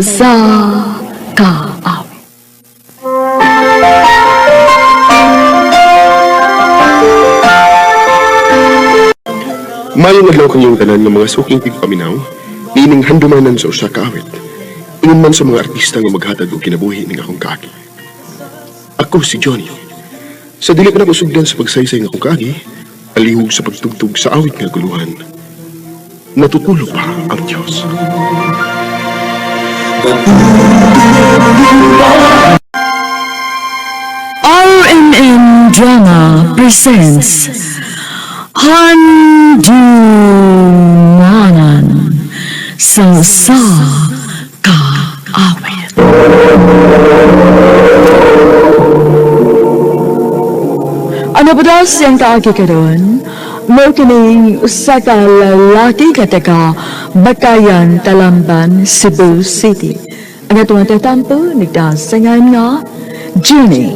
Sa usa ka awit. Mayong adlaw kanyong tanan nga mga suking tigpaminaw, niining handumanan sa usa ka awit. Ingon man sa mga artista nga maghatag og kinabuhi ning akong kaagi. Ako si Johnny. Sa dili pa nako sugdan sa pagsaysay nga akong kaagi, palihog sa pagtugtog sa awit nga guluhan. Natutulog pa ang Diyos. RMN Drama presents Handumanan sa usa ka awit. Ano ba daw siyang kaagi karon? Mao kining usa ka lalaki nga taga Bakayan, Talamban, Cebu City. Ang atong tatampo nagdasangan nga Jenny.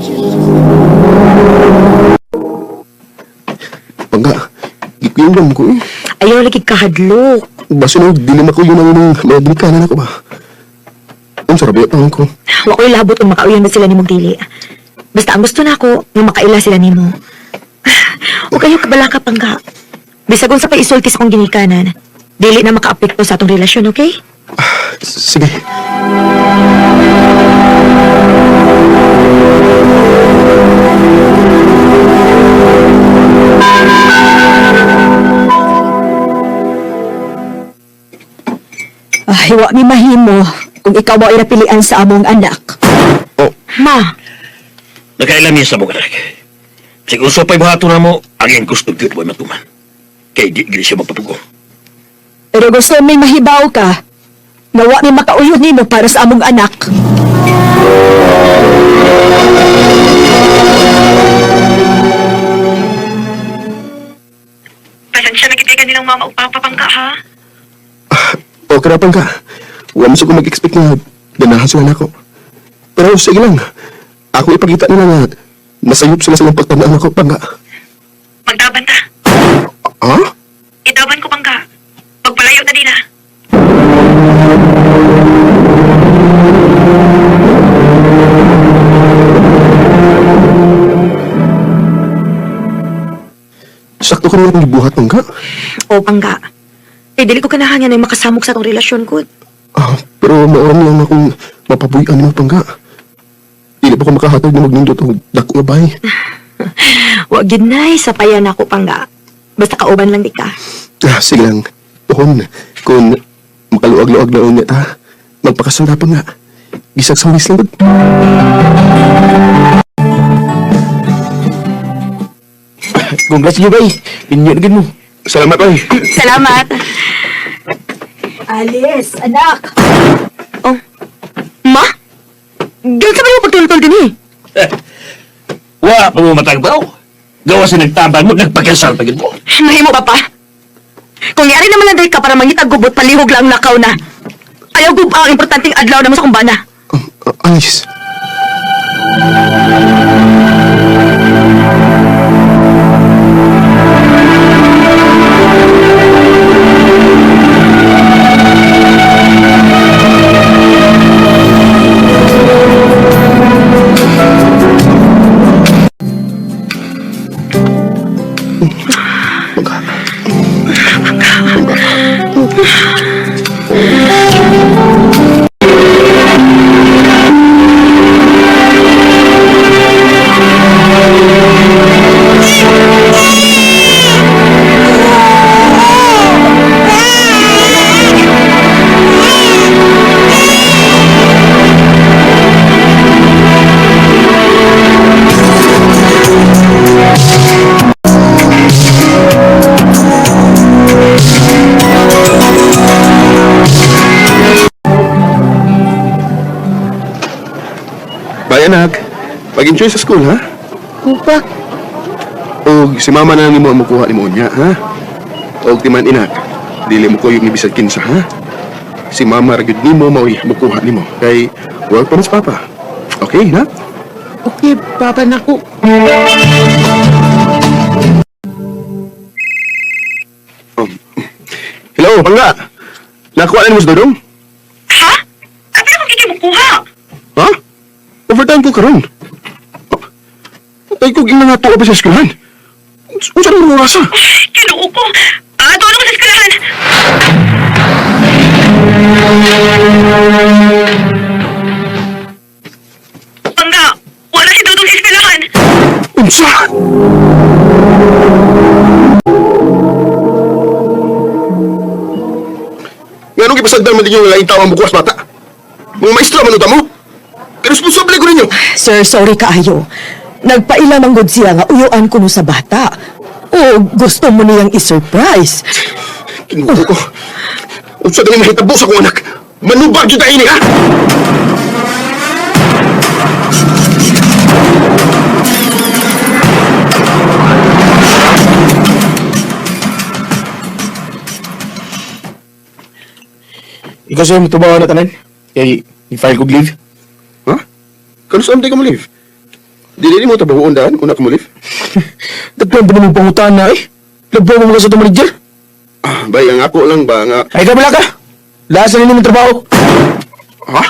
Pangga, gikuyong ko eh. Ayaw lagi kahadlok. Basta na, dili makuyo ng imong mga ginikanan ako ba? Ang sarap yung ko. Wa ko'y labot kung makauyan ba sila nimong dili. Basta ang gusto nako nga makaila sila nimo. O kayo kabala ka pangga. Bisag unsa pa isulti sa akong ginikanan, dili na makaapekto sa atong relasyon, okay? Sige. Ay, wa mi mahimo kung ikaw mo napilian sa among anak. Oh, Ma, Nakailam niya sa bukarak. Sig uso pa'y buhato na mo, ang iyang gusto gyud mo'y matuman. Kay di gid siya magpapugo. Pero gusto ming mahibaw ka nga wa mi makauyon nimo para sa among anak. Pasensya na gid kay kanilang mama ug papa pangka ha. Okay ra pangka. Wa man sa ko mag-expect na ganahan sila nako. Pero sige lang. Ako ipakita nila nga nasayop sila sa ilang pagtandaan ako pangga. Magtaban ta. Ha? Itaban ko pangka. Pagpalayo na nila. Sakto ka nila gibuhat pangga. O pangga. Kay dili ko kanahan nga na makasamok sa atong relasyon ko. Ah, pero maoram lang akong mapabuy-an nimo pangga. Dili pa ko makahatag na magnindot og dako nga bay. Wa gid nay sa payan ako pangga. Basta kauban lang di ka. Ah, sige lang. Tuhon, kung makaluag-luag na unya ta, magpakasal na pa nga. Gisag sa lang gud. Congrats yun, bay. Pinyo na gid mo. Salamat, bay. Salamat. Alice, anak! Oh. Ma? Ganun sa ba yung pagtultol din eh? Wa pa mo matagbaw. Gawa sa nagtabang mo, nagpakasal pa gid mo. Mahimo pa pa. Kung yari naman lang ka para mangitag gubot, palihog lang nakaw na. Ayaw gub ang importanteng adlaw naman sa kumbana. Alice. Bye, anak. Mag-enjoy sa school, ha? Upa, O si mama na nimo ang mukuha nimo unya, ha? Og timan inak, dili mo kuyog ni bisag kinsa, ha? Si mama ra gyud nimo mao'y mukuha nimo kay work pa man sa papa. Okay, na? Okay, papa na ko. Hello, pangga. Nakuha na nimo sa dodong? Ha? Ano makuha. Ha? Overtime ko karon. Patay ko ginang nga pa sa eskwelahan. Unsa nang orasa? Ginoo ko. Ato na ko sa eskwelahan. Pangga, wala si Dudong sa eskwelahan. Unsa? Nganong gipasagdan man ninyo nga laing tao ang bukas bata? Mga maestra man unta mo? Responsable ko ninyo. Sir, sorry kaayo. Nagpaila man gud siya nga uyuan kuno sa bata. O gusto mo niyang i-surprise. Kinuha ko. Unsa ganing nahitabo sa akong anak? Manubag jud ini ha? Ikaw sir, matubaw na tanan. Kay, i-file kog leave. Ha? Kano saan di ka mo-leave? Dili ni mo trabahoon daan una ka mo-leave? Daghan pa naman pangutan na eh. Lagbaw mo mga sa itong manager. Ah, bay, ang ako lang ba nga... Ay ka pala ka. Lasa na mong trabaho. Ha?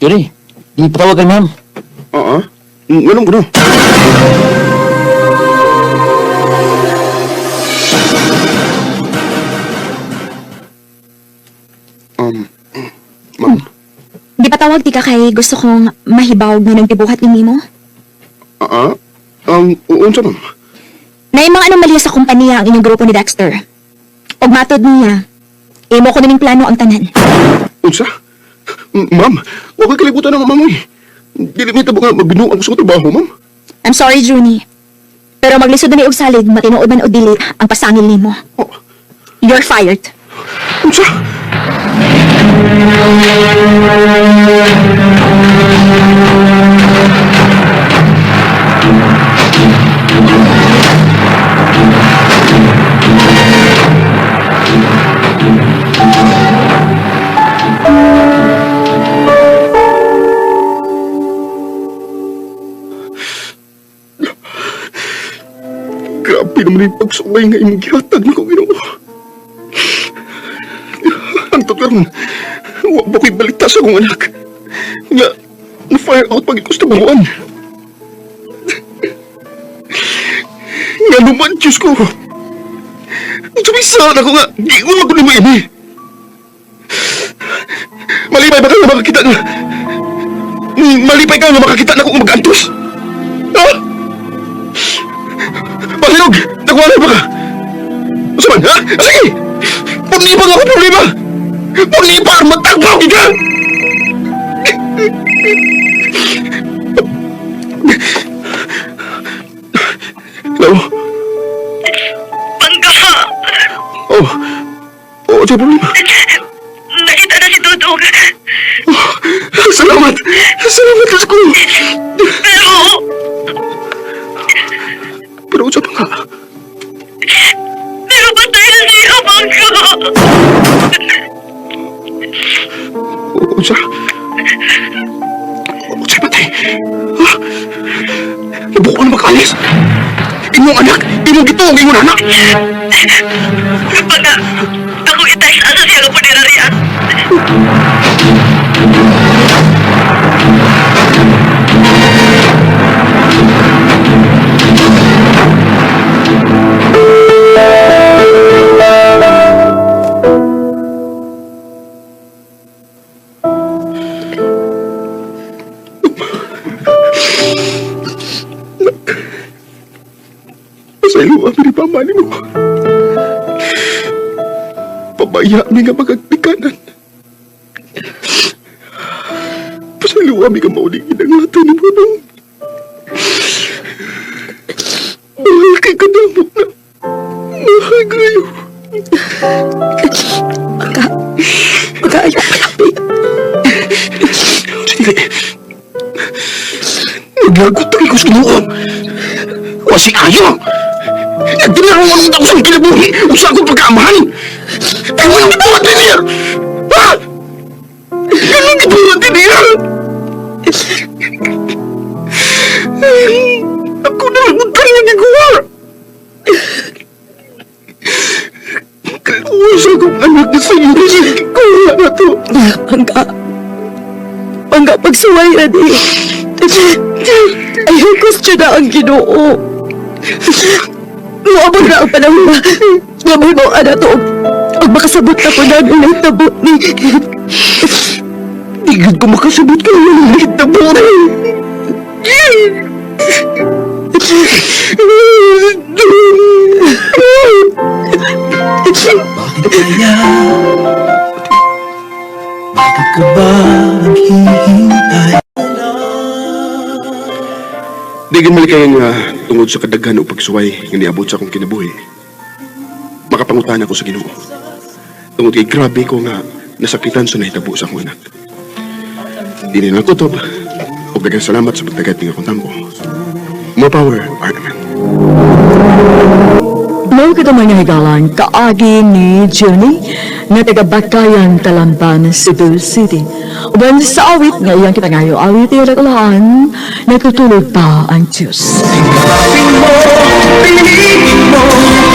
Yuri, di patawag kay ma'am. Oo. Nganong kuno? Um, ma'am. Di pa tawag ti ka kay gusto kong mahibawg nga nagbibuhat ni Mimo. Oo. Unsa ma'am? Na mga anomalya sa kompanya ang inyong grupo ni Dexter. Og matod niya, imo ko ning plano ang tanan. Unsa? Ma'am, wa ko'y kalibutan ng ma'am eh. Dili mi tabo nga magbinuang ko sa trabaho, ma'am. I'm sorry, Junie. Pero maglisod na ni og salig, matinuod man o dili ang pasangil nimo. Oh, You're fired. unsa? Grabe naman yung pagsuway nga imong gihatag na ko Ginoo. Ang karon, wa ba ko'y balita sa akong anak? Nga, na-fire out pag sa trabahoan. Nga naman, Diyos ko. Sumisa na ko nga, giingon man ko ni ini. Malipay ba ka nga makakita nga? Malipay ka nga makakita na kung mag-antos? Ha? Pasilog! Nagwalay ba ka? Asa man, ha? Ah, sige! Pagnipa nga ako problema! Pagnipa! Matagbaw ka! Hello? Pangga! Oh. Oh, sa problema. Nakita na si Dudong. Oh, salamat! Salamat, Diyos ko! Pero, Pero unsa pa nga? pero patay na siya, Pangga! Unsa? Unsa patay? Ha? Nabuko na makaalis? Imong anak! Imong gituong imong anak! Pangga, ako i-text asa siya nga punerarya. Pasaylo ang ni Pama ni mo. Pabaya mi nga magagtikanan. Pasaylo mi nga mauling inang lato ni Manong. Mahal kay kadamok na. Mahal kayo. Magkaayo palapi. Sige. Naglagot tayo ko sa Ginoo. Wasi ayo. Nagdinarawan ang ako sa kinabuhi o sa akong pagkaamahan. Pero anong gibuhat din niya? Ha? Anong gibuhat din niya? Pangga. Pangga, pagsuway na di. Ayaw question na ang Ginoo. Muabot na ang panahon na nabot mo ang ato. Ang makasabot na ko na ang nahitabo ni. Di gud ko makasabot kay wala nahitabo. Bakit kaya? Bakit ka ba naghihintay? Di gid malikay nga tungod sa kadaghan o pagsuway nga niabot sa akong kinabuhi. Makapangutan ako sa Ginoo. Tungod kay grabe ko nga nasakitan sa nahitabo sa akong anak. Dili na kutob. Ug daghang salamat sa pagtagat ning akong tampo. More power, Parliament. Mao kita mga higalan, kaagi ni Juni nga taga Bakayan, Talamban, Cebu City. Uban sa awit nga iyang kita ngayo, awit iyo nagulahan, natutulog pa ang Diyos. Piliin mo.